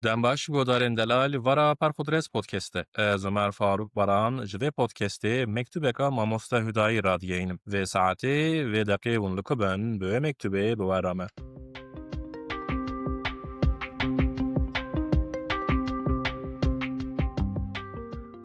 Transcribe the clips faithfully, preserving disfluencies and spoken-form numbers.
Dem baş, godarên delal, vara Perxudres Podcast e. Ez Omer Faruk Baran ji vê podcastê mektubeka mamoste Hudayî radigeyînim. Vê saetê, vê deqê hûn li ku bin, bi wê mektubê bi we re me.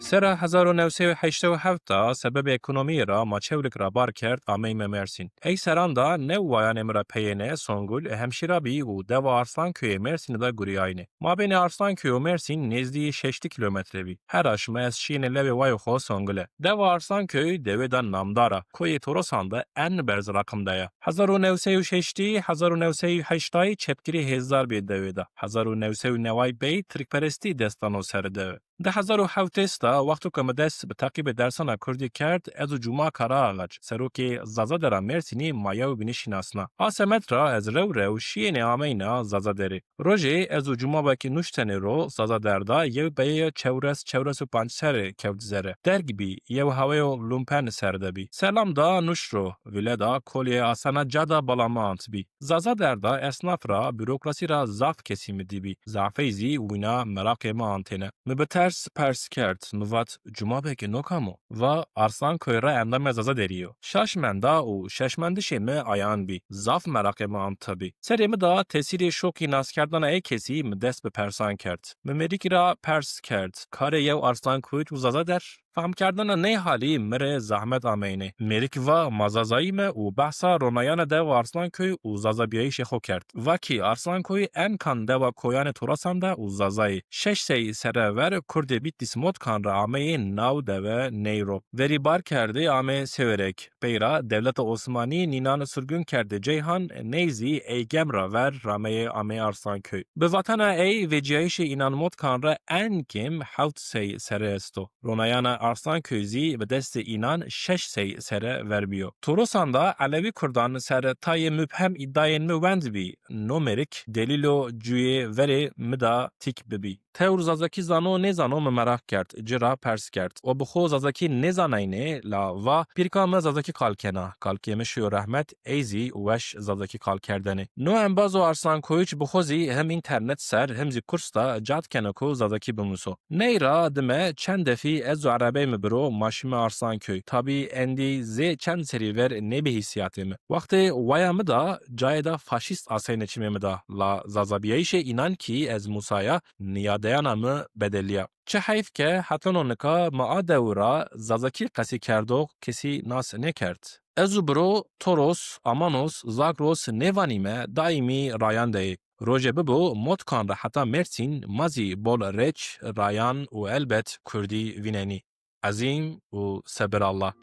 Sera hezar û new sed û heştê û heft de sebebê ekonomiyê re ma Çewlik re bar kerd, ameyme Mersîn. Ey seran de new wayanê min re peyêne Songul, Hemşîra bî û deva Arslanköyê Mersînê de guriyayne. Mabênê Arslanköy û Mersîn nêzdî şeştî kilometre bî. Her aşma ez şiyêne lewê wayê xwe Songule. Deva Arslanköy dewê de namdar e. Koyê Torosan de en berz raqim de ye. Hezar û new sed û şeştî, hezar û new sed û heştayî çepgirî hêzdar bê dewê de. Hezar û new sed û neway bey tirkperestî dest dano ser dewe. Di hezar û hewtês de, wexto ku min dest bi teqîbê dersana kurdî kerd, ez û Cuma Karaağaç, serokê Zaza Dera Mersînî, ma yew bînî şînasna. A semed re ez rew rew şiyêne ameyna Zaza Derê. Rojê ez û Cumabekî nuştenê ro Zaza Der de yew beyê çewres, çewres û panc serê kewt zere. Derg bî, yew haweyo lumpen ser de bî. Selam da nuşro, vile da kolê asana cada balama ant bî. Zaza Der de esnaf ra, bürokrasî ra zaf kesî mi dîbî. Zafey zî wîna meraqê mi antêne. Mi bi ters pers kerd. Mi vat, Cuma Beg, no kam o? Va, Arslanköy re endamê Zaza Derî yo. Şaş menda û şaşmendişê mi ayan bî. Zaf meraqê mi ant tabî. Serê mi da tesîrê şokî naskerdana ê kesî mi dest bi persan kerd. Mi mêrikî ra pers kerd, karê yew Arslanköy û Zaza Der? Fehmkerdana ney halî mi rê zehmet ameynê. Mêrik va, ma Zazayî me û behsa ronayana deva Arslanköy û Zazabiyayîşê xo kerd. Va kî Arslanköy enkan deva koyanê Torasan de û Zazayê. Şeş sey sere ver kurdê Bîtlîs Motkan re ameyê nav deve ney ro. Verî bar kerdê amê Sêwreg. Peyra dewleta Osmanî nînan surgun kerdê Ceyhan, ney zî Eygem ra ver rameyê amê Arslanköy. Bi vatana ey veciyayîşê înan Motkan re en kêm hewt sey sere esto. Ronayana Arslanköy zî bi destê înan şeş sey sere ver bîyo. Torosan da Elewî Kurdan ser tayê mubhem îdayên mi wend bî. No mêrik delîlo cuyê verê mi da tîk bibî. Tewr Zazakî zano nêzano mi meraq kerd, ci ra pers kerd. O bi xo Zazakî nêzanayne, la va, pîrka mi Zazakî qal kena. Kalkê mi şiyo rehmet, ey zî weş Zazakî qal kerdene. No embazo Arslanköy bi xo zî hem înternet ser, hem zî kurs da cad keno ku Zazakî bimuso. Ney ra dime çend defî ez û erebey mi biro ma şime Arslanköy. Tabî endî zê çend serî ver nêbî hîsiyatê mi. Wextê waya mi da cayê da faşîst aseyne çimê mi da. La Zazabiyayîşê înan kî ez musaya, niyadeyana mi bedeliya. Çi heyf ke heta no nika mi a dewra Zazakî qesî kerdox kesî nas nêkerd. Ez û biro Toros, Amanos, Zagros nêvanîme, daîmî rayan de yê. Rojê bibo Motkan re heta Mersîn ma zî bol reç, rayan û elbet kurdî vînenî. Ezîm û sebir Allah.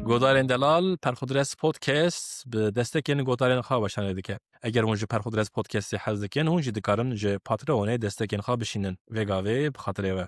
Godarên delal, Perxudres Podcast bi destekên godarên xwe weşanê dike. Eger hûn ji Perxudres Podcastê hez dikin, hûn jî dikarin ji Patreonê destekên xwe bişînin. Vê gavê bi xatirê we.